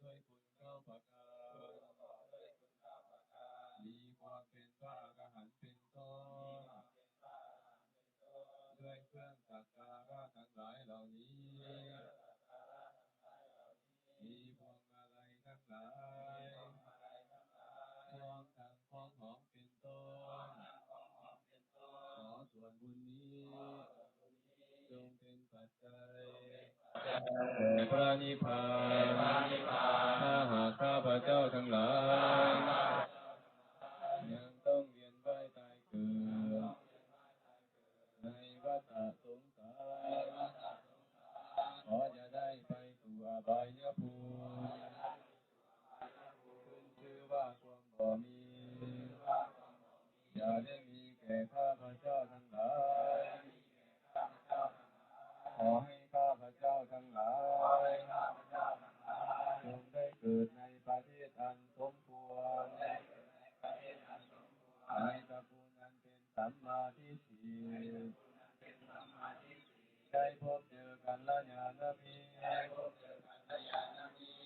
ດ້ວຍຄຸນເກົ້າປະການ ມີຄວາມເປັນພະອະລະຫັນເປັນຕົ້ນ ດ້ວຍເຄື່ອງສັກກາລະທັງຫຼາຍເຫຼົ່ານີ້ ມີພວງມາໄລທັງຫຼາຍ ພ້ອມທັງຂອງຫອມເປັນຕົ້ນ ຂໍສ່ວນບຸນນີ້ ຈົ່ງເປັນປັດໄຈແກ່ພະນິບພານ ຖ້າຫາກຂ້າພະເຈົ້າທັງຫຼາຍ ຍັງຕ້ອງວຽນວ່າຍຕາຍເກີດ ໃນວັດຕະສົງສານ ຂໍຢ່າໄດ້ໄປສູ່ອະບາຍຍະພູມ ຂຶ້ນຊື່ວ່າຄວາມບໍ່ມີ ຢ່າໄດ້ມີແກ່ຂ້າພະເຈົ້າທັງຫຼາຍ ຂໍໃຫ້ຂ້າພະເຈົ້າທັງຫຼາຍ ຈົ່ງໄດ້ເກີດໃນປະເທດອັນສົມຄວນ ໃນຕະກູນອັນເປັນ ສຳມາທິດຖິ ໄດ້ພົບເຈີກັນລະຍານະມິດ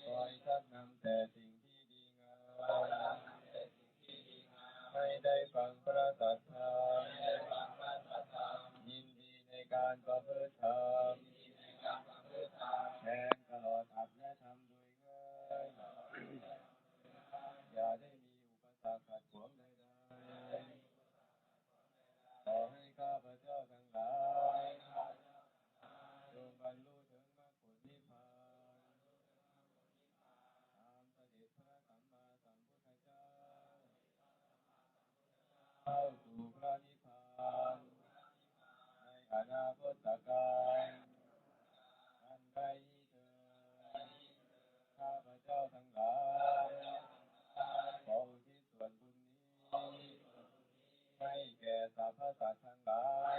ຄອຍຊັກນຳແຕ່ສິ່ງທີ່ດີງາມ ໃຫ້ໄດ້ຟັງພະສັດທຳ ຍິນດີໃນການປະພຶດທຳ ແທງຕະຫຼອດອັດແລະທຳໂດຍງ່າຍ ຢ່າໄດ້ມີອຸປະສັກຂັດຂວາງໃດໆ ຂໍໃຫ້ຂ້າພະເຈົ້າທັງຫຼາຍ ຈົ່ງບັນລຸເຖິງມັກຜົນນິບພານ ຕາມສະເດັດພະສຳມາສຳພຸດທະເຈົ້າ ເຂົ້າສູ່ພະນິບພານ ໃນອະນາຄົດຕະການ ອັນໃກ້ນີ້ເທີ້ນ ຂ້າພະເຈົ້າທັງຫຼາຍ ຂໍອຸທິດສ່ວນບຸນນີ້ ໃຫ້ແກ່ສັບພະສັດທັງຫຼາຍ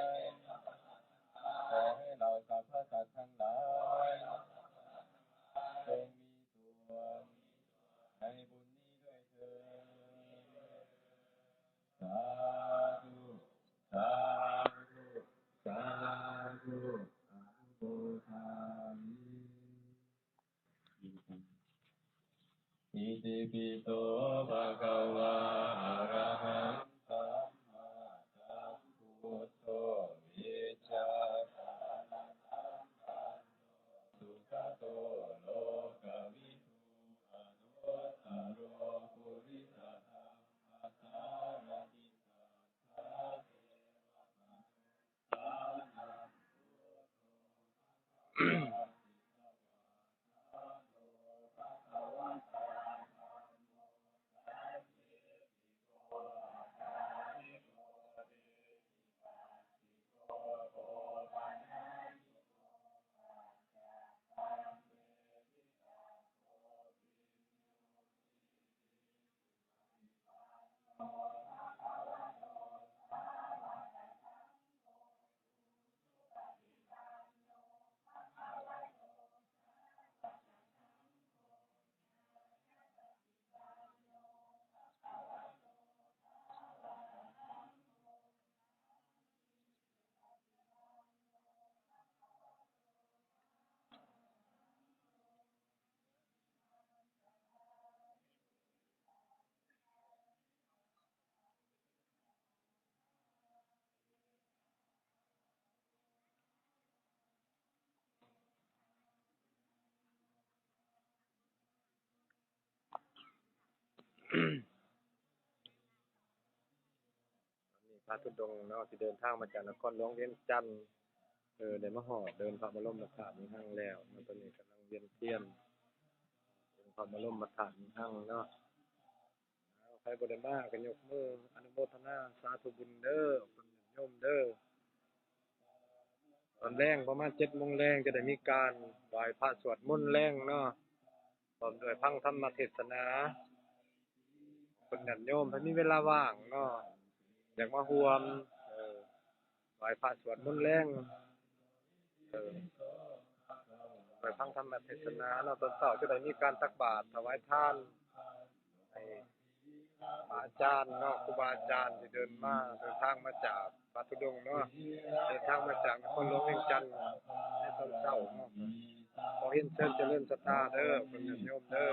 ຂໍໃຫ້ເຫຼົ່າສັບພະສັດທັງຫຼາຍ ຈົ່ງມີສ່ວນໃນບຸນນີ້ດ້ວຍເທີ້ນ ສາທຸ ສາທຸ ສາທຸ ອະນຸໂມທາມິ ອິຕິປິໂສ ພະຄະວາ ອະຣະຫັງ ສຳມາສຳພຸດໂທ ວິດຈາສານະສັມປັນໂນ ສຸກະໂຕ ໂລກະວິທູ ອະນຸດຕະໂລ ປຸລິສະທຳມະສາລະຖິ ສາດຖາເທວະມະນຸດ ອັນນີ້ພະທຸດົງເນາະ ທີ່ເດີນທາງມາຈາກນະຄອນຫຼວງວຽງຈັນ ເອີ ໄດ້ມາຮອດເດີ່ນພະບະລົມມະທາດວິຫັງແລ້ວເນາະ. ຕອນນີ້ກຳລັງວຽນທຽນເດີ່ນພະບະລົມມະທາດວິຫັງເນາະ. ໃຜບໍ່ໄດ້ມາກໍຍົກມືອະນຸໂມທະນາສາທຸບຸນເດີ ເພິ່ນຍາດໂຍມເດີ. ຕອນແລງປະມານເຈັດໂມງແລງ ຈະໄດ້ມີການໄຫວ້ພະສວດມົນແລງເນາະ ພ້ອມດ້ວຍຟັງທຳມະເທດສະໜາ. ເພິ່ນຍາດໂຍມໃຜມີເວລາວ່າງເນາະ ຢາກມາຮ່ວມ ເອີ ໄຫວ້ພະສວດມົນແລງ ເອີ ໄຫວ້ຟັງທຳມະເທດສະໜາເນາະ. ຕອນເຊົ້າຈະໄດ້ມີການຕັກບາດຖວາຍທານໃຫ້ພະອາຈານເນາະ ຄູບາອາຈານທີ່ເດີນມາ ເດີນທາງມາຈາກພະທຸດົງເນາະ ເດີນທາງມາຈາກນະຄອນຫຼວງວຽງຈັນໃນຕອນເຊົ້າເນາະ. ຂໍຮຽນເຊີນຈະເລີນສັດທາເດີ ເພື່ອນຍາດໂຍມເດີ.